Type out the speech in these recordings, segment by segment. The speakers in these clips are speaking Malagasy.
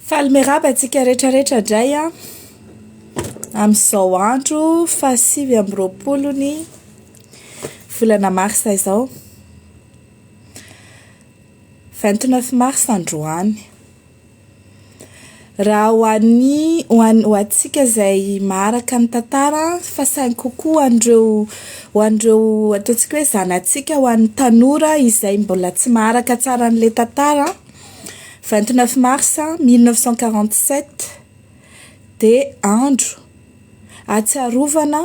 Faly miarahaba antsika rehetra rehetra indray an, amin'izao andro faha 29 ny volana marsa izao. 29 mars androany. Raha ho an'ny ho an'ny ho antsika izay maharaka ny tantara fa saingy kokoa ho an'ireo ho an'ireo ataontsika hoe zanatsika, ho an'ny tanora izay mbola tsy maharaka tsara an'ilay tantara, 29 mars 1947 dia andro ahatsiarovana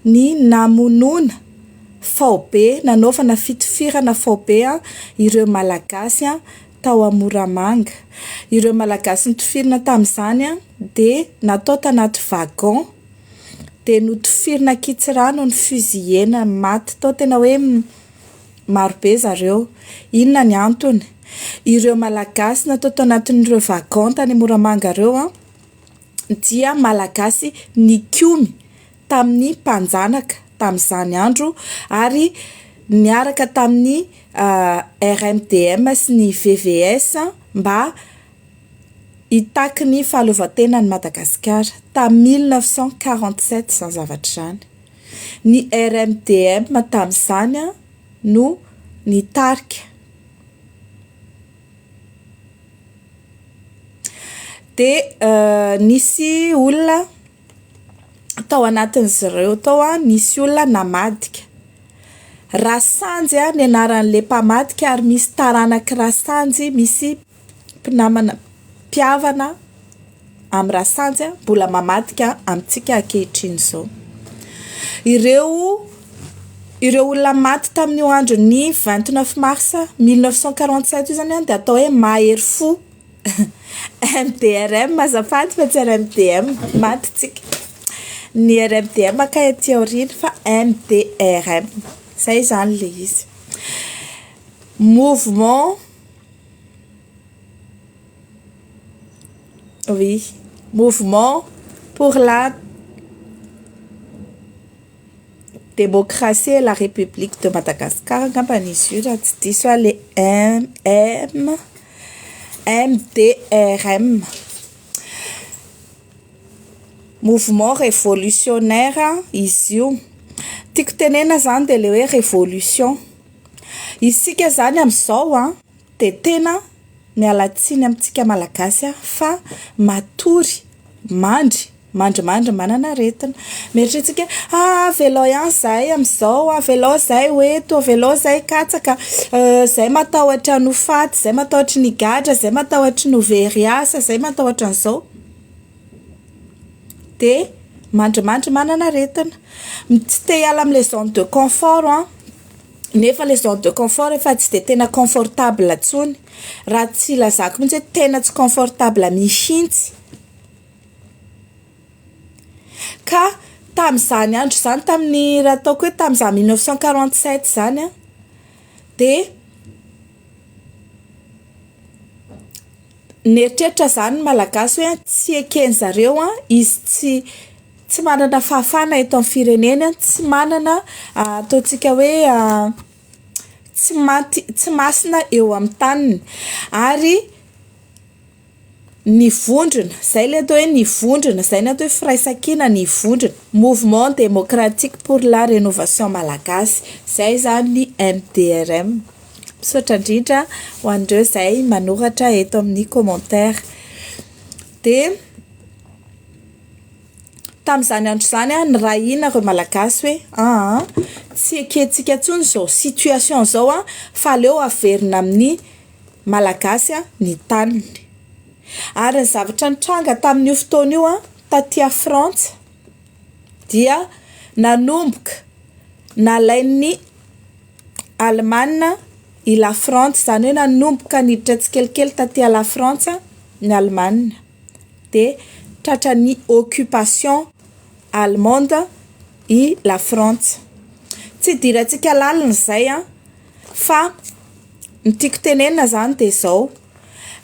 ny namonoana faobe, nanaovana fitifirana faobe ireo Malagasy tao Moramanga. Ireo Malagasy notifirina tamin'izany dia natao tanaty wagon dia notifirina an-kitsirano, nifusiller-na, maty tao tena hoe marobe zareo. Inona ny antony? Ireo Malagasy natao tao anatin'ireo wagon tany Moramanga ireo dia Malagasy nikomy tamin'ny mpanjanaka tamin'izany andro ary niaraka tamin'ny RMDM sy ny VVS mba hitaky ny fahaleovantenan'i Madagasikara tamin'ny 1947 izany zavatra izany. Ny RMDM tamin'izany no nitarika. Dia nisy olona tao anatin'izy ireo tao nisy olona namadika. Rasanjy ny anaran'ilay mpamadika ary misy taranak'i Rasanjy, misy mpinamana mpihavana amin'i Rasanjy mbola mamadika amintsika ankehitriny izao. Ireo ireo olona maty tamin'io andron'ny 29 mars 1947 io izany dia atao hoe mahery fo. MDRM azafady fa tsy RMDM, maty tsika. Ny RMDM kay aty aoriana fa MDRM, zay izany le izy. Mouvement, oui, mouvement pour la démocratie et la république de Madagascar angambany izy io raha tsy diso aho le M M MDRM. Mouvement révolutionnaire izy io. Tiako tenenina izany dia ilay hoe révolution. Isika izany amin'izao an, dia tena miala tsiny amintsika Malagasy aho fa matory, mandry Mandrimandry manana aretina. Mieritreritra tsika hoe ah avelao ihany zahay amin'izao, avelao zahay ho eto, avelao zahay katsaka, zahay matahotra ny ho faty, zahay matahotra ny higadra, zahay matahotra ny ho very asa, zahay matahotra an'izao. Dia mandrimandry manana aretina. Tsy te hiala amin'ilay zone de confort an, nefa ilay zone de confort efa tsy dia tena confortable intsony. Raha tsy ilazako mihitsy hoe tena tsy confortable mihitsy. Ka tamin'izany andro izany, tamin'ny raha ataoko hoe tamin'izany 1947 izany an, dia nieritreritra izany ny Malagasy hoe tsy eken-dry zareo an, izy tsy tsy manana fahafahana eto amin'ny fireneny an, tsy manana ataontsika hoe tsy maty tsy masina eo amin'ny taniny ary Ny vondrona, izay ilay atao hoe ny vondrona, izay ny atao hoe firaisankina, ny vondrona, Mouvement Démocratique pour la Rénovation Malagasy, izay izany ny MDRM. Misaotra indrindra ho an'ireo izay manoratra eto amin'ny commentaire. Dia tamin'izany andro izany niray hina ireo Malagasy hoe aa tsy ekentsika intsony izao situation izao fa aleo averina amin'ny Malagasy ny taniny. Ary ny zavatra nitranga tamin'io fotoana io taty a Frantsa dia nanomboka nalain'ny Alemana i La Frantsa, izany hoe nanomboka niditra tsikelikely taty a La Frantsa ny Alemana, dia tratran'ny occupation allemande i La Frantsa. Tsy idirantsika lalina izay an! Fa ny tiako tenenina zany dia izao,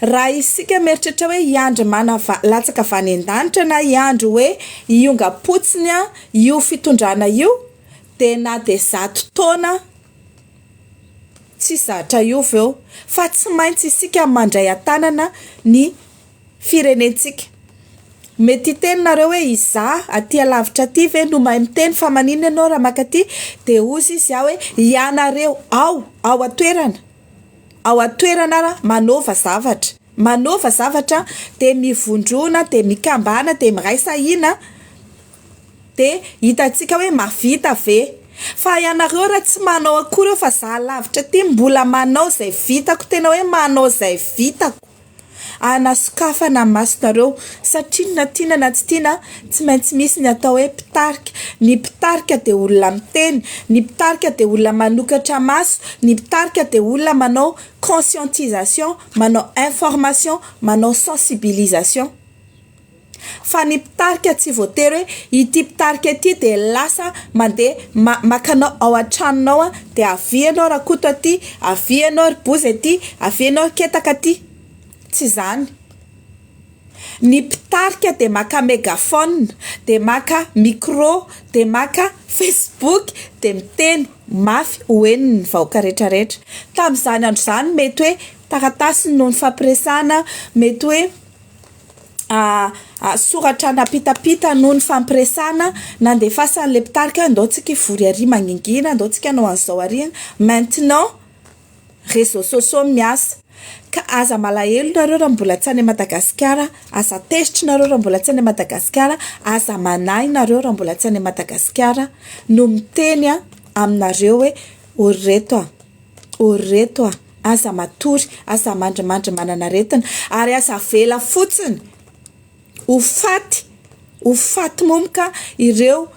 raha isika mieritreritra hoe hiandry mana va- latsaka avy any an-danitra na hiandry hoe hiongam-potsiny io fitondrana io dia na dia zato taona tsy zatra hiova eo fa tsy maintsy isika mandray an-tanana ny. firenentsika. Mety hiteny nareo hoe izaho aty alavitra aty ve no mahay miteny fa maninona ianao raha maka aty? Dia hozy izy aho hoe ianareo ao, ao an-toerana, ao an-toerana ara manaova zavatra, manaova zavatra dia mivondrona dia mikambana dia miraisa hina dia hitantsika hoe mahavita ve? Fa ianareo raha tsy manao akory eo fa za lavitra aty mbola manao izay vitako tena hoe manao izay vitako hanasokafana ny masonareo satria na tiana na tsy tiana tsy maintsy misy ny atao hoe mpitarika, ny mpitarika dia olona miteny, ny mpitarika dia olona manokatra maso, ny mpitarika dia olona manao conscientisation, manao information, manao sensibilisation. Fa ny mpitarika tsy voatery hoe ity mpitarika ity dia lasa mandeha maka anao ao an-tranonao an, dia avia ianao Rakoto aty, avia ianao ry Bozy aty, avia ianao ry Ketaka aty. Tsy izany. Ny mpitarika dia maka megaphone, dia maka micro, dia maka facebook, dia miteny mafy ho henon'ny vahoaka rehetra rehetra. Tamin'izany andro izany mety hoe taratasy no nifampiresahana, mety hoe soratra nampitampita noho ny fampiresahana nandefasan'ilay mpitarika hoe andao tsika hivory ary mangingina, andao tsika hanao an'izao ary, maintenant réseaux sociaux miasa ka aza malahelo nareo raha mbola tsy any Madagasikara, aza tezitra nareo raha mbola tsy any Madagasikara, aza manahy nareo raha mbola tsy any Madagasikara no miteny aminareo hoe ô ry reto a! Ô ry reto a! Aza matory, aza mandrimandry manana aretina, ary aza avela fotsiny ho faty, ho faty momoka ireo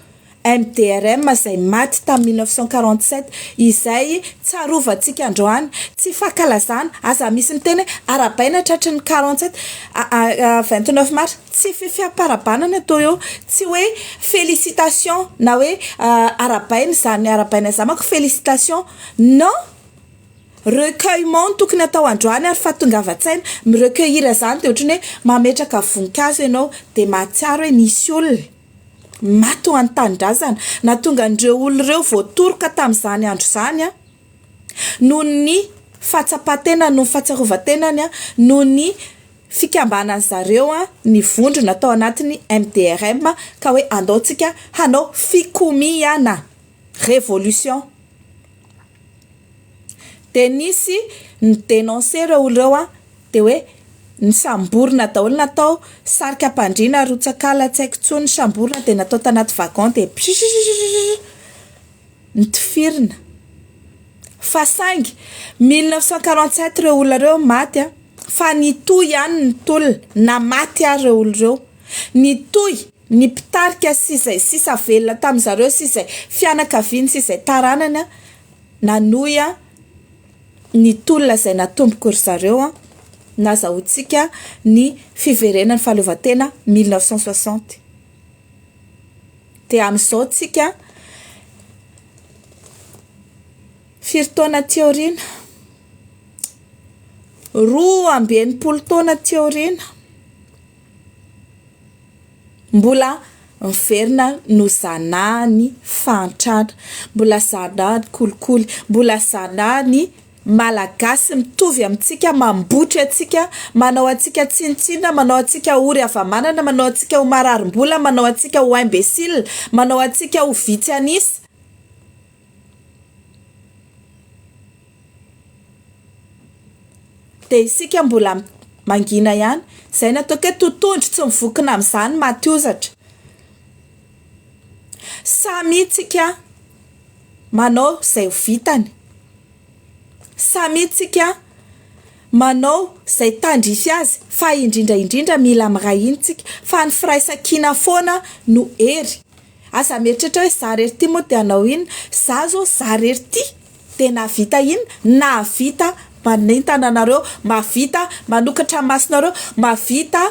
MDRM izay maty tamin'ny 1947, izay tsarovantsika androany, tsy fankalazana, aza misy miteny hoe arahabaina tratry ny 47, 29 mars, tsy fifiamparahabana ny atao eo, tsy hoe félicitation na hoe arahabaina izany arahabaina izany manko félicitation, non! Recueillement no tokony atao androany ary fahatongavan-tsaina, mi-recueillir izany dia ohatran'ny hoe mametraka voninkazo ianao dia mahatsiaro hoe nisy olona maty ho an'ny tanindrazana, nahatonga an'ireo olona ireo voatoroka tamin'izany andro izany noho ny fahatsapan-tena, noho ny fahatsiarovan-tenany, noho ny fikambanan'ny zareo ny vondrona tao anatin'ny MDRM ka hoe andao tsika hanao fikomiana, révolution. Dia nisy ni-denoncer ireo olona ireo an, dia hoe nisamborina daholo natao sarika am-pandriana rotsak'ala tsy haiko intsony, nisamborina dia natao tanaty wagon dia pssssss nitifirina. Fa saingy 1947 ireo olona ireo maty an, fa nitohy ihany ny tolona na maty ary ireo olona ireo. Nitohy ny mpitarika sy izay sisa velona tamin'izareo sy izay fianakaviany sy izay taranany an, nanohy ny tolona izay natomboko ry zareo nazahoantsika ny fiverenan'ny fahaleovantena 1960. Dia amin'izao tsika firy taona aty aoriana? 62 taona aty aoriana. Mbola miverina nozanahan'ny fahantrana, mbola zanahan'ny kolikoly, mbola zanahan'ny Malagasy mitovy amintsika, mambotry antsika, manao antsika tsinontsinona, manao antsika ory hava-manana, manao antsika ho mararim-bola, manao antsika ho imbécile, manao antsika ho vitsy an'isa. Dia isika mbola mangina ihany. Izay no ataoko hoe totohondry tsy mivokona amin'izany maty hozatra. Samia tsika manao izay ho vitany. Samia tsika manao izay tandrify azy fa indrindra indrindra mila miray hina tsika fa ny firaisankina foana no hery. Aza mieritreritra hoe za rery ty moa dia hanao inona. Za zao za rery ty dia nahavita inona? Nahavita manentana anareo, mahavita manokatra ny masonareo, mahavita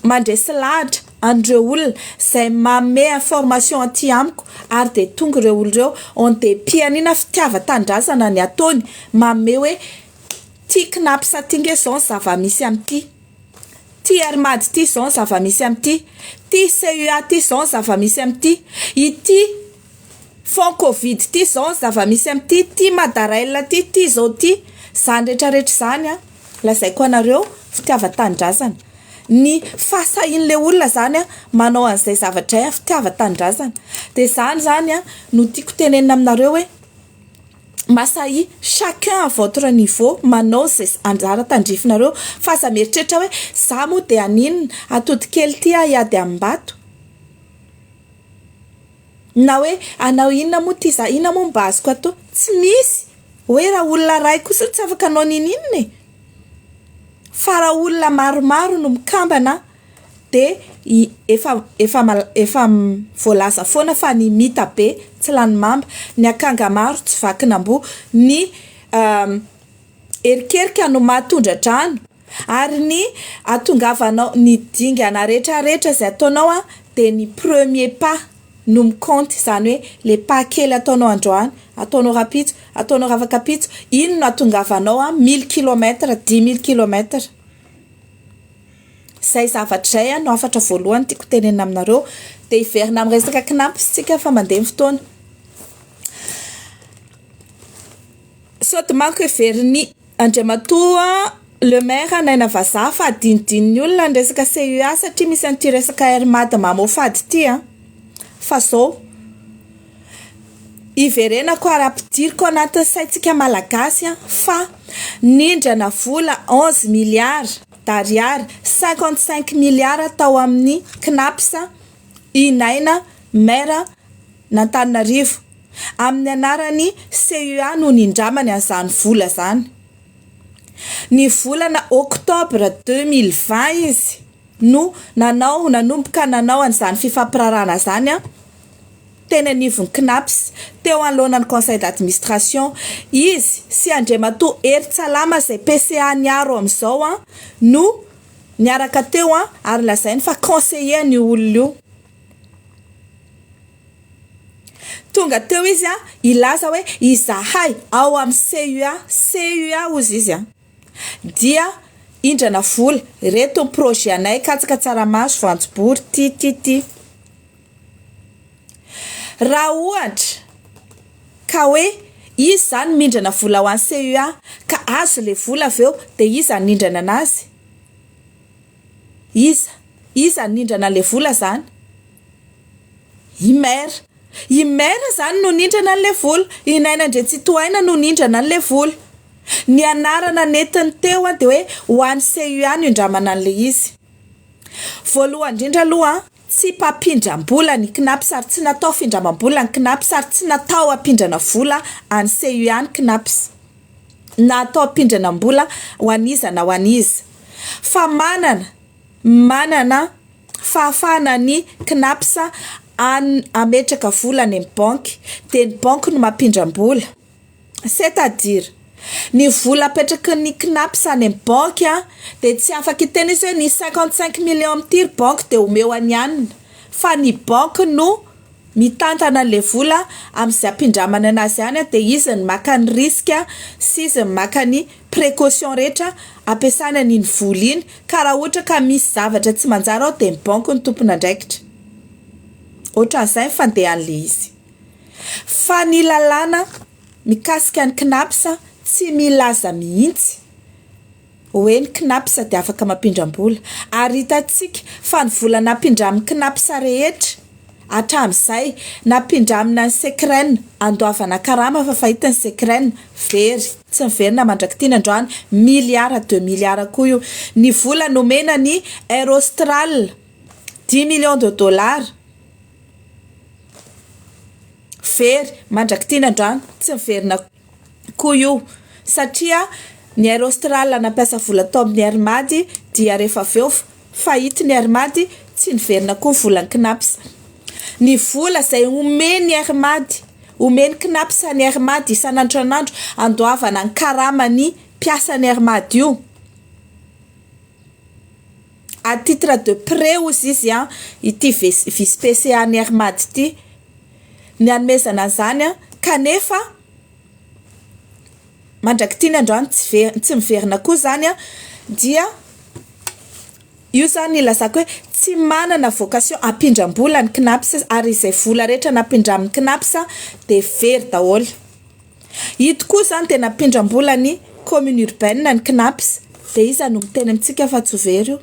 mandresy lahatra an'ireo olona izay manome information aty amiko ary dia tonga ireo olona ireo en dépit an'ina fitiavan-tanindrazana ny ataony, manome hoe ty cnaps ty nge zao ny zava-misy amin'ity. Ty Air Mad ty zao ny zava-misy amin'ity, ty CUA ty zao ny zava-misy amin'ity, ity fond covid ty zao ny zava-misy amin'ity, ty Madarail ty, ty zao ty, zany rehetra rehetra zany an. Lazaiko anareo, fitiavan-tanindrazana. Ny fahasahian'ilay olona izany manao an'izay zavatra izay, fitiavan-tanindrazana. Dia izany izany no tiako tenenina aminareo hoe Masahia, chacun à votre niveau manao izay anjara tandrifinareo fa aza mieritreritra hoe za moa dia haninona, atody kely ity aho hiady amim-bato. Na hoe hanao inona moa ity za, inona moa mba azoko atao. Tsy misy hoe raha olona iray kosa tsy afaka hanao n'inon'inona e. Fa raha olona maromaro no mikambana dia efa efa efa voalaza foana fa ny mita be tsy lany mamba, ny akanga maro tsy vakin'amboa, ny erikerika no mahatondra-drano ary ny ahatongavanao ny dingana rehetrarehetra izay ataonao dia ny premier pas no mi-compte, izany hoe le pas kely ataonao androany, ataonao rahampitso, ataonao rafakampitso, iny no ahatongavanao mille kilomètre, dix mille kilomètre. Izay zavatra izay no hafatra voalohany tiako tenenina aminareo. Dia hiverina amin'ny resaka Cnaps tsika fa mandeha ny fotoana. Sao dia manko heverin'i Andriamatoa Le Maire Naina Vazaha fa adinodinon'ny olona ny resaka CUA satria misy an'ity resaka Air Mad mamoafady ity an. Fa zao, hiverenako ary ampidiriko anatin'ny saintsika Malagasy fa nindrana vola 11 milliards d'ariary, 55 milliards tao amin'ny Cnaps i Naina maire n'Antananarivo. Amin'ny anaran'ny CUA no nindramany an'izany vola izany. Ny volana octobre 2020 izy no nanao nanomboka nanao an'izany fifampiraharahana izany teny anivon'ny Cnaps, teo anoloanan'ny conseil d'administration. Izy sy Andriamatoa Hery Tsalama izay PCA niaro amin'izao no niaraka teo ary lazainy fa conseiller an'io olona io. Tonga teo izy hilaza hoe izahay ao amin'ny CUA, CUA hozy izy dia indrana vola, ireto ny projet anay, katsaka, tsaramaso, voanjobory, ty ty ty. Raha ohatra ka hoe izy izany mindrana vola ho an'ny CUA ka azo ilay vola avy eo dia iza no nindrana anazy? Iza? Iza no nindrana an'ilay vola izany? I Maire. I Maire izany no nindrana an'ilay vola. I Naina Andriantsitohaina no nindrana an'ilay vola. Ny anarana nentiny teo dia hoe ho an'ny CUA no indramana an'ilay izy. Voalohany indrindra aloha, tsy mpampindram-bola ny Cnaps ary tsy natao findramam-bola ny Cnaps ary tsy natao hampindrana vola an'ny CUA ny Cnaps. Na atao hampindranam-bola ho an'iza na ho an'iza. Fa manana, manana fahafahana ny Cnaps hametraka vola any amin'ny banky, dia ny banky no mampindram-bola. C'est à dire, ny vola apetraky ny Cnaps any amin'ny banky dia tsy afaka hiteny izy hoe ny 55 millions amin'ity ry banky dia omeo an'i anona fa ny banky no mitantana an'ilay vola amin'izay ampindramany anazy any dia izy no maka ny risque sy izy no maka ny précaution rehetra ampiasany an'iny vola iny ka raha ohatra ka misy zavatra tsy manjary ao dia ny banky no tompon'andraikitra. Ohatran'izay ny fandehan'ilay izy. Fa ny lalàna mikasika ny Cnaps tsy milaza mihitsy hoe ny Cnaps dia afaka mampindram-bola. Ary hitantsika fa ny vola nampindramin'ny Cnaps rehetra hatramin'izay, nampindramina ny Secren andoavana karama fa fahita ny Secren, very, tsy miverina mandrak'ity ny androany, milliards de milliards koa io. Ny vola nomena ny Air Austral, dix millions de dollars. Very mandrak'ity ny androany, tsy miverina koa io satria ny Air Austral nampiasa vola tao amin'ny Air Mad dia rehefa avy eo faillite ny Air Mad, tsy niverina koa ny volan'ny Cnaps. Ny vola izay omen'ny Air Mad, omen'ny Cnaps ny Air Mad isan'andro isan'andro andoavana ny karaman'ny mpiasan'ny Air Mad io. À titre de prêt hozy izy an, ity vice PCA ny Air Mad ity, ny hanomezana an'izany an, kanefa mandrak'ity ny androany tsy ver- tsy miverina koa izany an, dia io izany ilazako hoe tsy manana vocation hampindram-bola ny Cnaps ary izay vola rehetra nampindramin'ny Cnaps dia very daholo. Ito koa izany dia nampindram-bola ny commune urbaine ny Cnaps. Dia iza no miteny amintsika fa tsy ho very io?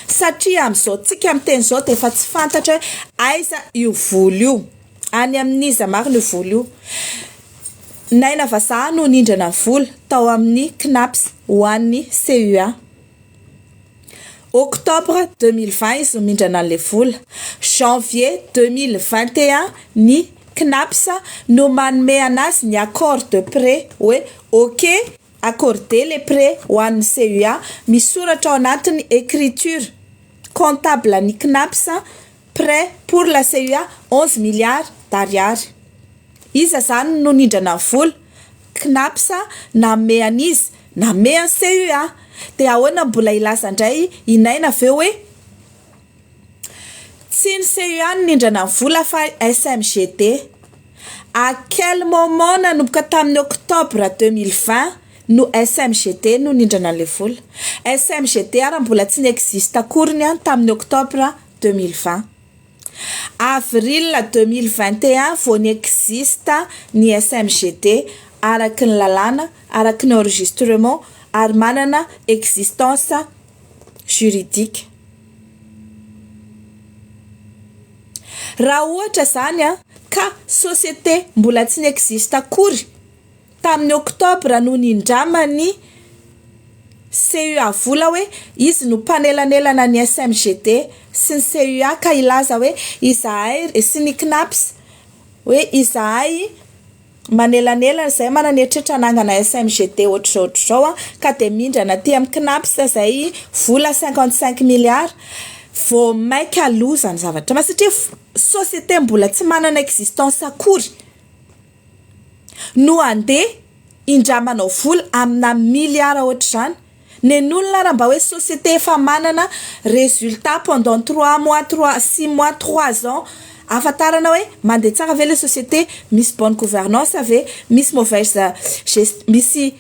Satria amin'izao tsika miteny izao dia efa tsy fantatra hoe aiza io vola io. Any amin'iza marina io vola io? Naina vazaha no nindrana vola tao amin'ny Cnaps ho an'ny CUA. Octobre 2020 izy no mindrana an'ilay vola. Janvier 2021 ny Cnaps no manome anazy ny accord de prêt hoe ok accordé le prêt ho an'ny CUA, misoratra ao anatin'ny écriture comptable ny Cnaps prêt pour la CUA 11 milliards d'ariary. Iza zany no nindrana ny vola? Cnaps nanome an'iza? Nanome an'ny CUA. Dia ahoana mbola hilaza indray i Naina avy eo hoe tsy ny CUA no nindrana ny vola fa SMGD. À quel moment nanomboka tamin'ny octobre 2020 no SMGD no nindrana an'ilay vola? SMGD ary mbola tsy ni-existe akoriny tamin'ny octobre 2020. Avril 2021 vao ni-existe ny SMGD araky ny lalàna, araky ny enregistrement ary manana existence juridique. Raha ohatra zany ka société mbola tsy ni-existe akory tamin'ny octobre no nindraman'ny CUA vola hoe izy no mpanelanelana ny SMGD sy ny CUA ka hilaza hoe izahay sy ny CNaPS hoe izahay manelanelana izay manana eritreritra hanangana SMGD ohatr'izao ohatr'izao ka dia mindrana aty amin'ny CNaPS izay vola 55 milliards vao mainka loza ny zavatra ma satria société mbola tsy manana existence akory no andeha indramanao vola amina milliard ohatr'izany. Nen'olona raha mba hoe société efa manana résultat pendant 3 mois, 3, 6 mois, 3 ans ahafantarana hoe mandeha tsara ve le société, misy bonne gouvernance ve, misy mauvaise misy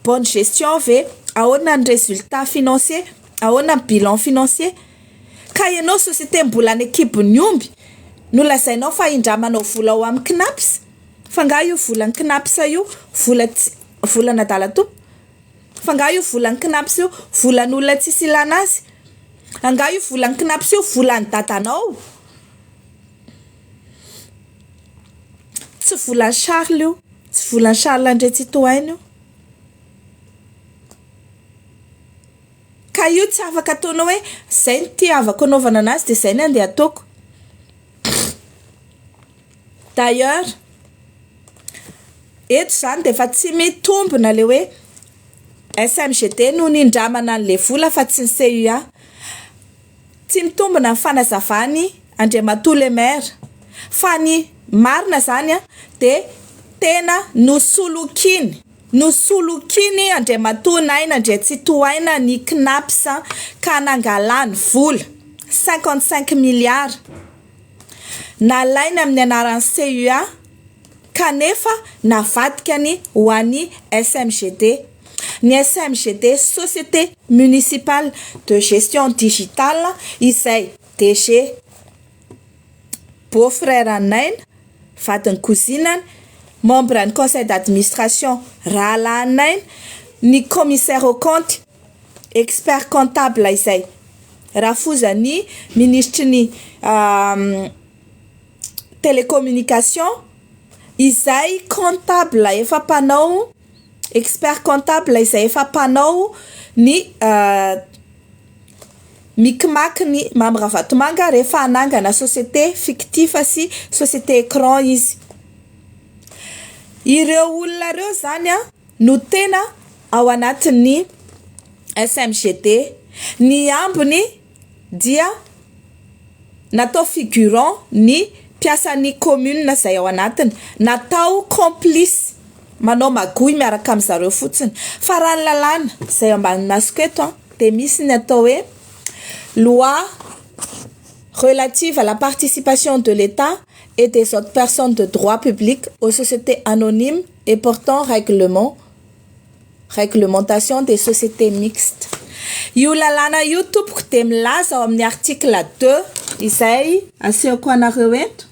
bonne gestion ve, ahoana ny résultat financier, ahoana ny bilan financier. Ka ianao société mbola any an-kibon'ny omby no lazainao fa indramanao vola ao amin'ny CNaPS? Fa angaha io volan'ny CNaPS io vola tsy volan'adala tompo? Fa angaha io volan'ny CNaPS io volan'olona tsisy ilana azy? Angaha io volan'ny CNaPS io volan'ny dadanao? Tsy volan'i Charles io, tsy volan'i Charles Andriatsitohaina io. Ka io tsy afaka ataonao hoe zay no tiavako anaovana anazy dia zay no andeha ataoko. D'ailleurs, eto izany dia efa tsy mitombina le hoe SMGD no nindramana an'ilay vola fa tsy ny CUA. Tsy mitombina ny fanazavany Andriamatoa le maire fa ny marina izany dia tena nosolokiny, nosolokiny Andriamatoa Naina Andriatsitohaina ny CNaPS ka nangalany vola 55 milliards nalainy amin'ny anaran'ny CUA kanefa navadikany ho an'ny SMGD. Ny SMGD Société Municipale de Gestion Digitale izay DG beau frère Naina, vadin'ny cousinany, membre ny conseil d'administration rahalahin'i Naina, ny commissaire aux comptes, expert comptable izay rafozan'ny minisitry ny télécommunication izay comptable efa mpanao expert comptable izay efa mpanao ny mikimaky ny Mamy Ravatomanga rehefa hanangana société fictif sy société écran izy. Ireo olona ireo zany no tena ao anatin'ny SMGD. Ny ambiny dia natao figurant ny mpiasan'ny commune izay ao anatiny, natao complice manao magouille miaraka amin'ny zareo fotsiny. Fa raha ny lalàna izay ambany masoko eto dia misy ny atao hoe loi relative à la participation de l'État et des autres personnes de droit public aux sociétés anonymes et portant règlement réglementation des sociétés mixtes. Io lalàna io tompoko dia milaza ao amin'ny article 2 izay asehoko anareo eto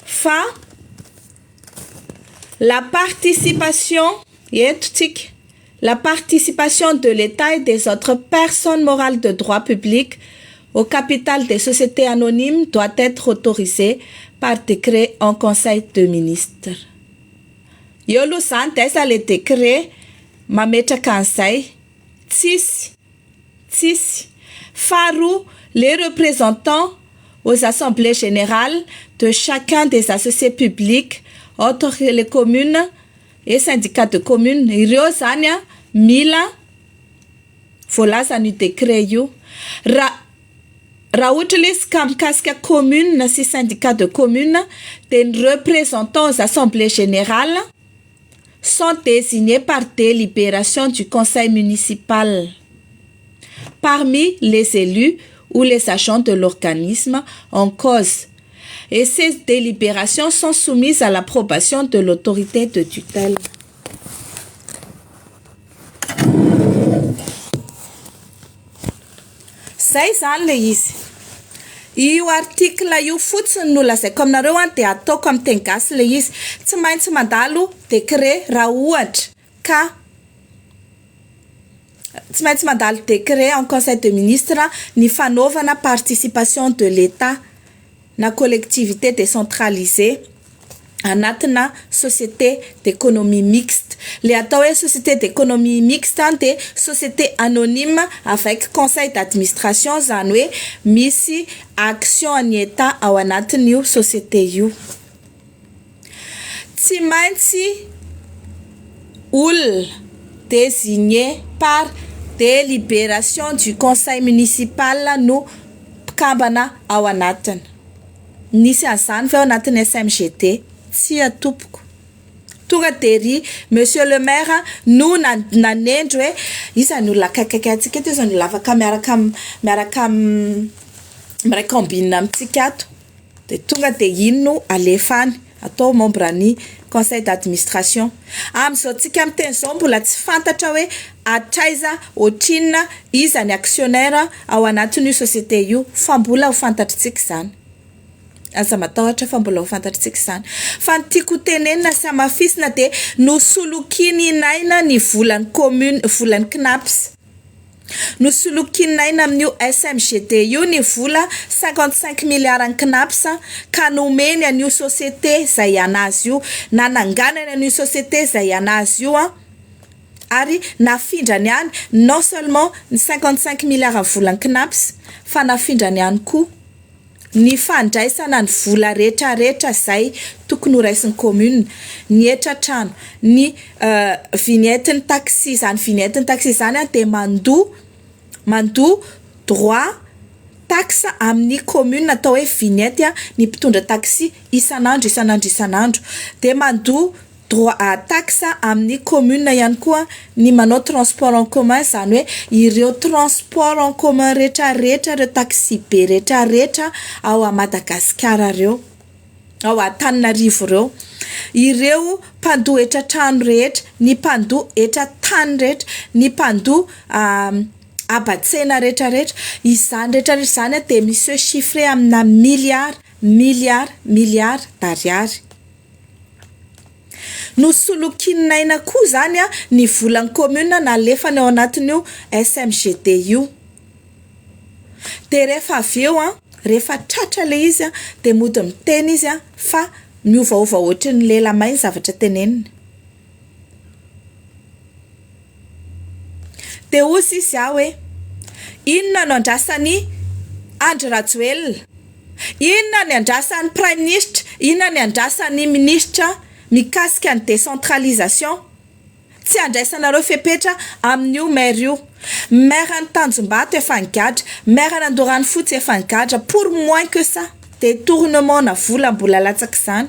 fa la participation eto tsika. La participation de l'État et des autres personnes morales de droit public au capital des sociétés anonymes doit être autorisée par décret en conseil de ministres. Eo aloha izany dia aiza ilay décret mametraka an'izay? Tsisy. Tsisy. Faharoa, les représentants aux assemblées générales de chacun des associés publics autres que les communes et syndicats de communes, ireo izany mila voalazan'io décret io. Raha raha ohatra ilay izy ka mikasika commune sy syndicat de commune dia ny représentants aux assemblées générales sont désignés par délibération du conseil municipal parmi les élus ou les agents de l'organisme en cause et ces délibérations sont soumises à l'approbation de l'autorité de tutelle. Zay izany ilay izy. Io article io fotsiny no lazaiko aminareo an dia ataoko amin'ny teny gasy ilay izy. Tsy maintsy mandalo décret raha ohatra ka tsy maintsy mandalo décret en conseil de ministre ny fanaovana participation de l'Etat na collectivité décentralisée anatina société d'économie mixte. Le atao hoe société d'économie mixte dia société anonyme avec conseil d'administration izany hoe misy action an'ny Etat ao anatin'io société io. Tsy maintsy olona désigné par délibération du conseil municipal no mpikambana ao anatiny. Nisy an'izany ve ao anatin'ny SMGD? Tsia tompoko. Tonga dia ry Monsieur le maire no nanendry hoe iza ny olona akaikikaiky antsika eto, iza ny olona afaka miaraka miaraka miray combine amintsika ato. Dia tonga dia iny no alefa any, atao membre ny conseil d'administration. Amin'izao tsika miteny izao mbola tsy fantatra hoe hatraiza, ohatrinona, iza ny actionnaire ao anatin'io société io fa mbola ho fantatritsika izany. Aza matahotra fa mbola ho fantatritsika izany. Fa ny tiako ho tenenina sy hamafisina dia nosolokian'i Naina ny volan'ny commune, volan'ny Cnaps. Nosolokian'i Naina amin'io SMGD io ny vola 55 milliards an'ny Cnaps ka nomeny an'io société izay an'azy io, nananganany an'io société izay an'azy io an, ary nafindrany any non seulement ny 55 milliards volan'ny Cnaps fa nafindrany ihany koa ny fandraisana ny vola retraretra izay tokony ho raisin'ny commune, ny hetra-trano, ny vignette ny taxi, izany vignette ny taxi izany dia mandoa mandoa droit taxe amin'ny commune atao hoe vignette ny mpitondra taxi isan'andro isan'andro isan'andro, dia mandoa Droit à taxe amin'ny commune ihany koa ny manao transport en commun izany hoe ireo transport en commun rehetra rehetra ireo taxi be rehetra rehetra ao à Madagasikara ireo ao Antananarivo ireo ireo mpandoa hetra trano rehetra ny mpandoa hetra tany rehetra ny mpandoa habatsena rehetra rehetra izany rehetra rehetra izany dia mi-se chiffrer amina milliards milliards milliards d'ariary. Nosolokian'i Naina koa izany ny volan'ny commune nalefany ao anatin'io SMGD io. Dia rehefa avy eo, rehefa tratra ilay izy dia mody miteny izy fa miovaova ohatry ny lela may ny zavatra teneniny. Dia hozy izy aho hoe, inona no andrasan'i Andry Rajoelina? Inona ny andrasan'ny Praiminisitra? Inona ny andrasan'ny minisitra mikasika ny décentralisation? Tsy andraisanareo fepetra amin'io maire io. Maire an'i Tanjombato efa nigadra, maire an'Andoharanofotsy efa nigadra pour moins que ça, détournement-na vola mbola latsak'izany.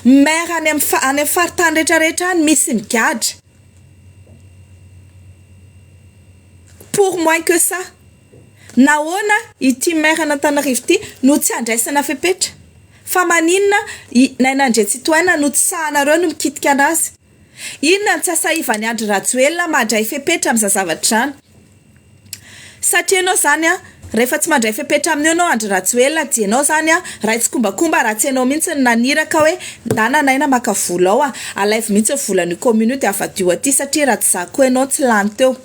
Maire any amin'ny any amin'ny faritany rehetra rehetra any misy migadra. Pour moins que ça. Nahoana ity maire an'Antananarivo ity no tsy andraisana fepetra? Fa maninona i Naina Andriantsitohaina no tsy sahanareo ny mikitika anazy? Inona no tsy asahivan'i Andry Rajoelina mandray fepetra amin'izany zavatra izany? Satria ianao izany an, Rehefa tsy mandray fepetra amin'io ianao Andry Rajoelina dia ianao izany an, ray tsikombakomba raha tsy ianao mihitsy no naniraka hoe ndana Naina maka vola ao a, alaivo mihitsy ny volan'io commune io dia avadio aty satria raha tsy za koa ianao tsy lany teo.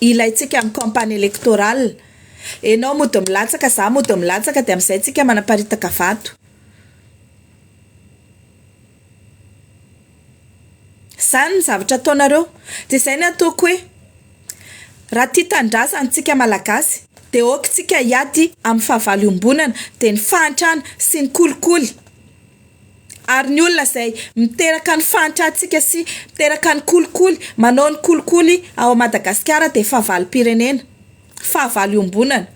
Ilaintsika amin'ny campagne électorale. Enao mody milatsaka za mody milatsaka dia amin'izay tsika manaparitaka vato. Zany ny zavatra ataonareo. Dia izay ny ataoko hoe raha tia tanindrazana tsika malagasy dia ok tsika hiady amin'ny fahavalo iombonana dia ny fahantrana sy ny kolikoly. Ary ny olona izay miteraka ny fahantrantsika sy miteraka ny kolikoly, manao ny kolikoly ao Madagasikara dia fahavalom-pirenena. Fahavalo iombonana.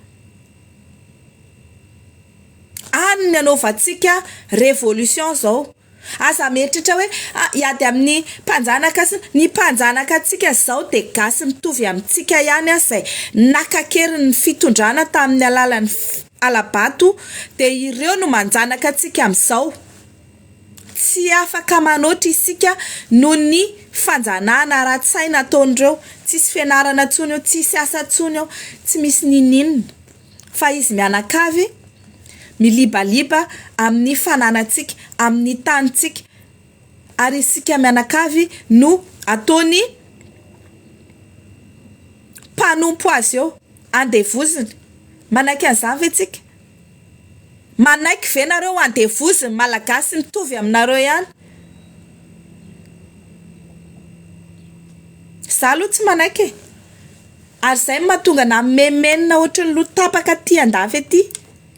Any ny anaovantsika révolution zao. Aza mieritreritra hoe hiady amin'ny mpanjanaka sy ny mpanjanaka antsika zao dia gasy mitovy amintsika ihany izay naka an-keriny ny fitondrana tamin'ny alalan'ny hala-bato dia ireo no manjanaka antsika amin'izao. Tsy afaka manoatra isika noho ny fanjanahana ara-tsaina ataon'ireo. Tsisy fianarana intsony eo, tsisy asa intsony eo, tsy misy n'inon'inona fa izy mianakavy milibaliba amin'ny fananantsika, amin'ny tanintsika ary isika mianakavy no ataony mpanompo azy eo, andevoziny. Manaiky an'izany ve tsika? Manaiky ve nareo andevoziny malagasy mitovy aminareo ihany? Za aloha tsy manaiky e! Ary izay no mahatonga anah mimenomenona ohatry ny loha tapaka aty andafy aty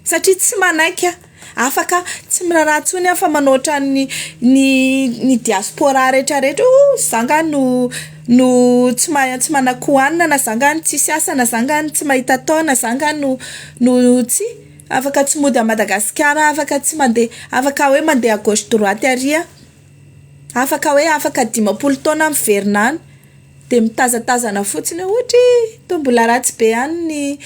satria tsy manaiky aho. Afaka tsy miraharaha intsony aho fa manao ohatran'ny ny ny diaspora rehetra rehetra oh za nga no no tsy ma- tsy manan-kohanina na za nga no tsisy asa na za nga no tsy mahita atao na za nga no no tsia afaka tsy mody à Madagasikara afaka tsy mandeha afaka hoe mandeha à gauche droite ary aho afaka hoe afaka 50 taona aho miverina any. Dia mitazatazana fotsiny hoe ohatry toa mbola ratsy be ihany ny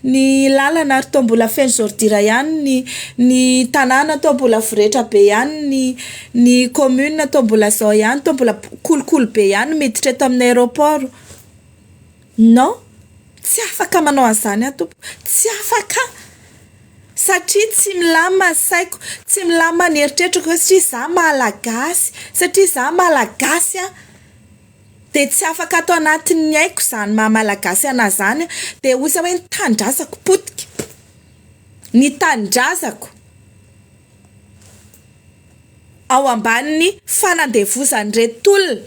ny lalana ary toa mbola feno ordure ihany ny ny tanàna, toa mbola voretra be ihany ny ny commune, toa mbola zao ihany, toa mbola kolikoly be ihany miditra eto amin'ny aéroport. Non! Tsy afaka manao an'izany aho tompoko, tsy afaka satria tsy milamina ny saiko, tsy milamina ny eritreritrako satria za malagasy, satria za malagasy an! Dia tsy afaka ato anatin'ny aiko izany maha malagasy anah izany dia hoy za hoe ny tanindrazako potika, ny tanindrazako ao ambanin'ny fanandevozan'ireto olona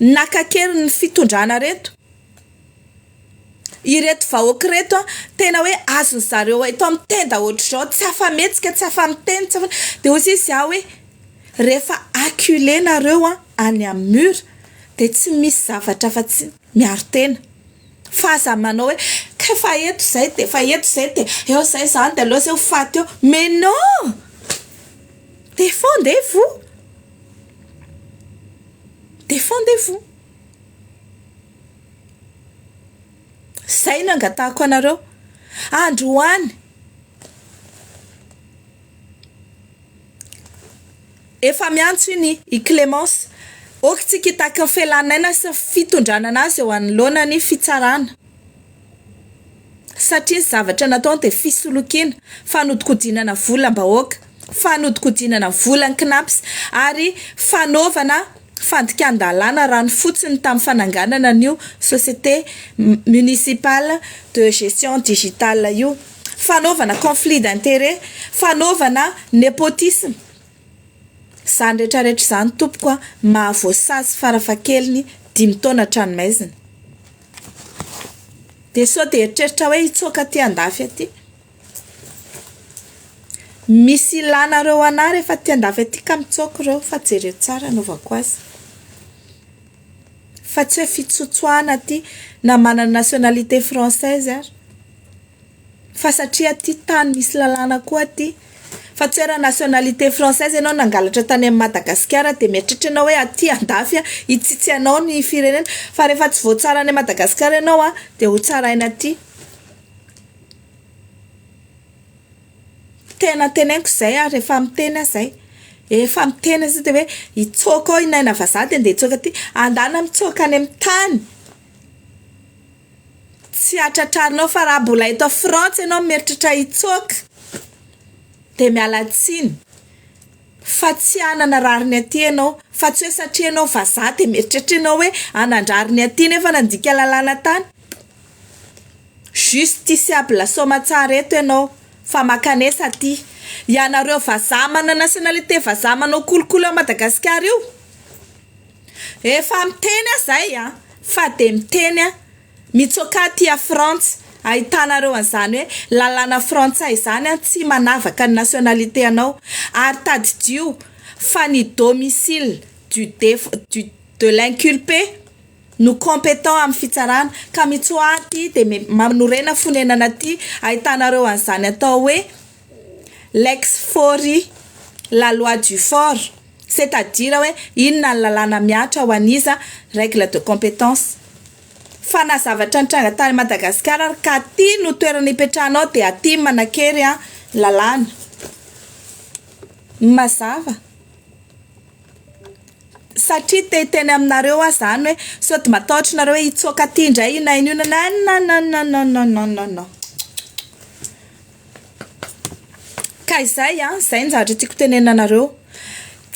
naka an-keriny ny fitondrana ireto, ireto vahoaka ireto an tena hoe azon'ny zareo eto amin'ny tenda ohatr'izao tsy afa-mihetsika, tsy afa-miteny, tsy afa, dia hoy izy aho hoe Rehefa acculé nareo an any am mur dia tsy misy zavatra afa-tsy miaro tena. Fa aza manao hoe kay fa eto zay dia efa eto zay dia eo zay zany dia aleo zay ho faty eo. Mais non! Défendez vous! Défendez vous! Zay no angatahako anareo. Androany. Efa miantso iny i Clémence. Ok tsika hitaky ny felan'aina sy ny fitondranana azy eo anoloana ny fitsarana. Satria ny zavatra nataony dia fisolokiana, fanodikodinana volam-bahoaka, fanodikodinana volan'ny Cnaps ary fanaovana fandikan-dalàna ranofotsiny tamin'ny fananganana an'io société municipale de gestion digitale io. Fanaovana conflit d'intérêt, fanaovana népotisme. Izany rehetra rehetra izany tompoko a, mahavoasazy farafahakeliny dimy taona an-tranomaizina. Dia sao dia eritreritra hoe hitsoaka aty andafy aty. Misy ilanareo anah rehefa aty andafy aty ka mitsoaka ireo fa jereo tsara anaovako azy. Fa tsy hoe fitsotsoahana aty na manana nationalité française ary. Fa satria aty tany misy lalàna koa aty. Fa tsy hoe raha nationalité française ianao nangalatra tany amin'i Madagasikara dia mieritreritra ianao hoe aty andafy hitsitsy anao ny firenena. Fa rehefa tsy voatsara any Madagasikara ianao dia ho tsaraina aty. Tena teneniko izay ary efa miteny aho izay. Efa miteny aho izay dia hoe hitsoaka ao i Naina vazaha dia ndeha hitsoaka aty. Andana mitsoaka any amin'ny tany. Tsy. Tsy hatratrarinao fa raha mbola eto Frantsa ianao mieritreritra hitsoaka dia miala tsiny fa tsy hanana rariny aty ianao fa tsy hoe satria ianao vazaha dia mieritreritra ianao hoe hanan-drariny aty nefa nandika lalàna tany. Justiciable soamatsara eto ianao fa makanesa aty. Ianareo vazaha manana nationalité vazaha manao kolikoly ao Madagasikara io. Efa miteny aho zay a, fa dia miteny aho, mitsoaka aty a Frantsa, ahitanareo an'izany hoe lalàna frantsay izany an tsy manavaka ny nationalité anao, ary tadidio fa ny domicile du def du de l'inculpé no compétent amin'ny fitsarana, ka mitsoaha aty dia manorena fonenana aty, ahitanareo an'izany atao hoe lex fori, la loi du fort, c'est à dire hoe inona ny lalàna mihatra ho an'iza, règle de compétence. Fa na zavatra nitranga tany Madagasikara ary ka aty no toerana ipetrahanao dia aty manan-kery an lalàna. Mazava. Satria te hiteny aminareo aho zany hoe sao de matahotra nareo hoe hitsoaka aty indray io na ino io na non non non non non non non non. Ka izay an, izay ny zavatra tiako tenenina anareo.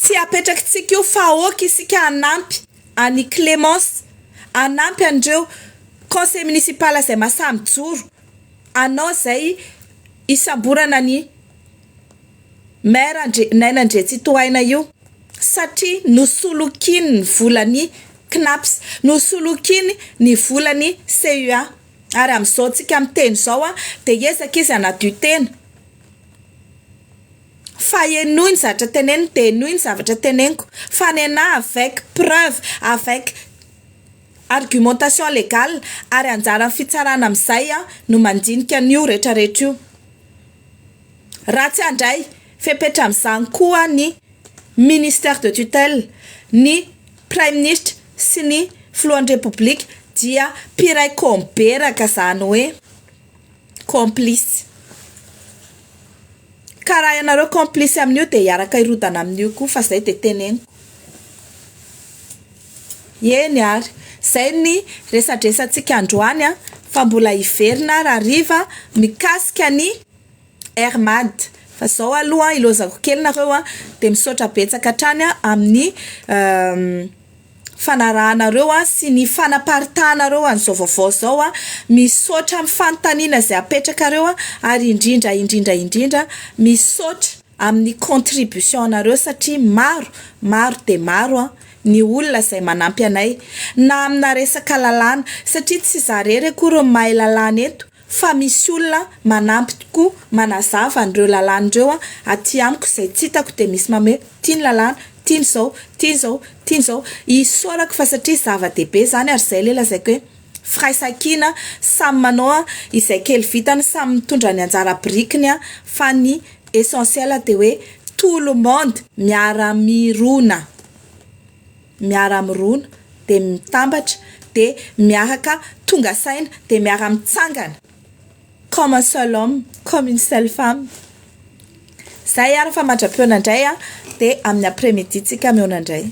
Tsy apetrakitsika io fa aoka isika hanampy an'i Clémence, hanampy an'ireo conseil municipal izay mahasahy mijoro hanao izay hisamborana an'i Maire Andre Naina Andriatsitohaina io satria nosolokiany ny volan'ny Cnaps, nosolokiany ny volan'ny CUA ary amin'izao tsika miteny izao dia hiezaka izy hanadio tena fa henoy ny zavatra teneniny dia henoy ny zavatra teneniko fa nenaha avec preuve, avec argumentation légale ary anjaran'ny fitsarana amin'izay no mandinika an'io retraretra io. Raha tsy handray fepetra amin'izany koa ny ministère de tutelle, ny praiminisitra sy ny filohan'ny repoblika dia mpiray komberaka izany hoe complice. Ka raha ianareo complice amin'io dia hiaraka hirodana amin'io koa fa izay dia teneniko. Eny ary, izay ny resadresantsika androany fa mbola hiverina rahariva mikasika ny Air Mad. Fa izao aloha ilaozako kely nareo an, dia misaotra betsaka hatrany amin'ny fanarahanareo sy ny fanaparitahanareo an'izao vaovao izao an, misaotra amin'ny fanontaniana izay apetrakareo ary indrindra indrindra indrindra misaotra amin'ny contribution anareo satria maro maro dia maro an ny olona izay manampy anay na amina resaka lalàna satria tsy za rery akory no mahay lalàna eto fa misy olona manampy tokoa manazava an'ireo lalàna ireo aty amiko izay tsy hitako dia misy mamehy ity ny lalàna ity ny izao ity ny izao ity ny izao isaorako fa satria zava-dehibe izany ary izay ilay lazaiko hoe firaisankina samy manao izay kely vitany samy mitondra ny anjara birikiny fa ny essentiel dia hoe tout le monde miara-mirona miara-mirona dia mitambatra dia miaraka tonga saina dia miara-mitsangana comme un seul homme comme une seule femme zay ary fa mandra-pihaona indray dia amin'ny après midi tsika mihaona indray.